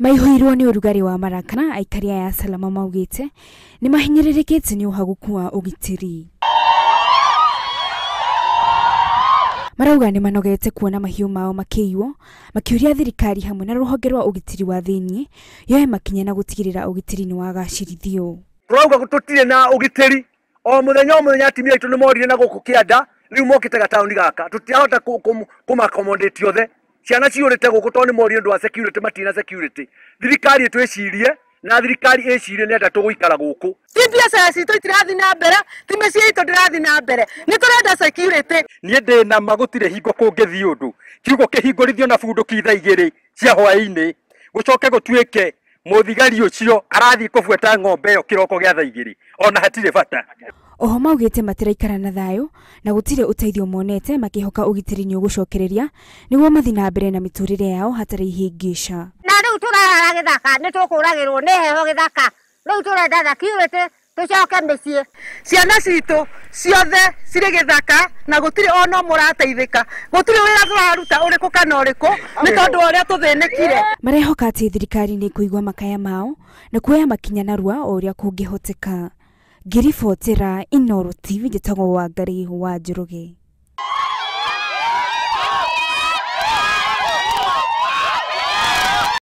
Maihũirwo nĩ ũrugarĩ wa marakara aikari aya a Salama maugĩte nĩ mahinyĩrĩrĩkĩte nĩ ũhagũku wa ũgitĩri. Marauga nĩ manogete kuona mahiũ mao makĩiywo, makĩũria thirikari hamwe na rũhonge rwa ũgitĩri wa thĩiniĩ yoe makinya na gũtigĩrĩra ũgitĩri nĩ wagacĩrithio. Tũrauga tũtirĩ na ũgitĩri o mũthenya atumia aitũ nĩ morire na gũkũ kĩanda, rĩu mokĩte gataũni gaka tũtirahota kũmaaccommodate othe. Ciana ciũrĩte gũkũ tondũ nĩ morire ũndũ wa security, matirĩ na security. Thirikari ĩtwĩcirie na thirikari ĩcirie nĩ enda tũgũikara gũkũ. Ti biacara citũ itirathiĩ na mbere, ti mĩciĩ itũ ndĩrathiĩ na mbere, nĩ tũrenda security. Niĩ ndĩ na ma gũtirĩ hingo kũngĩthiĩ ũndũ kiugo kĩhingũrithio na bunduki thaa igĩrĩ cia hwaĩ-inĩ, gũcoke gũtuĩke mũthigari ũcio arathiĩ kũbuata ng'ombe ĩyo kĩroko gĩa thaa igĩrĩ, ona hatirĩ bata. Oho maugĩte matiraikara na thayũ na gũtirĩ ũteithio monete, makĩhoka ũgitĩri nĩ ũgũcokereria nĩguo mathiĩ na mbere na mĩtũrĩre yao hatarĩ ihĩngĩca. Na rĩu tũrarara gĩthaka nĩ tũkũragĩrwo nĩ heho gĩthaka, rĩu tũrenda security tũcoke mĩciĩ. Ciana citũ ciothe cirĩ gĩthaka na gũtirĩ ona ũmwe ũrateithĩka, gũtirĩ wĩra tũraruta ũrĩkũ kana ũrĩkũ nĩ tondũ wa ũrĩa tũthĩnĩkire. Marehoka atĩ thirikari nĩ ĩkũigua makaya mao na kuoya makinya narua o ũrĩa kũngĩhoteka. Ngĩribotera Inooro TV njĩtagwo Wangari wa Njoroge.